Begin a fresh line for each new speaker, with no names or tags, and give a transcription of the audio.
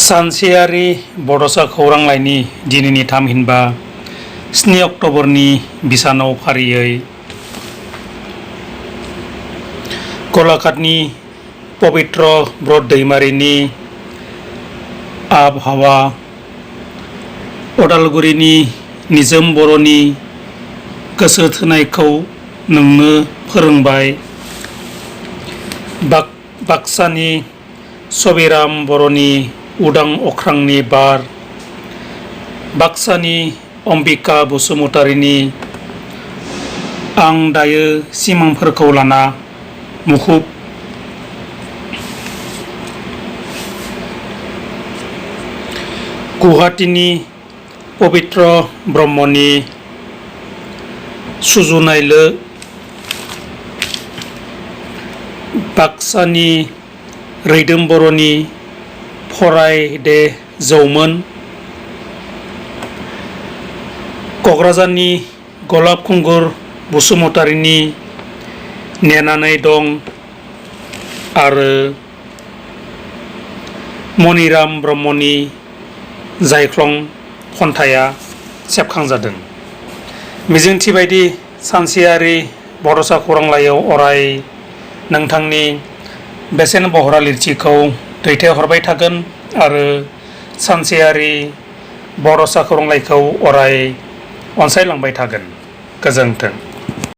सानसेयारि बड'सा खौरांलाइनि दिनैनि थामहिनबा 7 अक्ट'बरनि बिसानाव फारियै गलाघाटनि पबित्र ब्रत दैमारिनि आबहावा, उदालगुरिनि निजोम बर'नि गोसो थोनायखौ नोंनो फोरोंबाय, बाक्सानि सबिराम बर'नि उदां अख्रांनि बार, बाक्सानि अम्बिका बसुमतारिनि आं दायो सिमांफोरखौ लाना मुखुब, गुवाहाटीनि पबित्र ब्रह्मनि सुजुनायलो, बाक्सानि रैदोम बर'नि फराय दे जौमोन, क'क्राझारनि गलाब खुंगुर बसुमतारिनि नेनानै दं आरो मनिराम ब्रह्मनि जायख्लं खन्थाइया सेबखांजादों। मिजिंथि बायदि सानसेयारि बड'सा खौरांलाइयाव अराय नोंथांनि बेसेन बहरा लिरथिखौ दैथायहरबाय थागोन आरो सानसेयारि बड'सा खौरांलाइखौ अराय अनसायलांबाय थागोन। गोजोन्थों।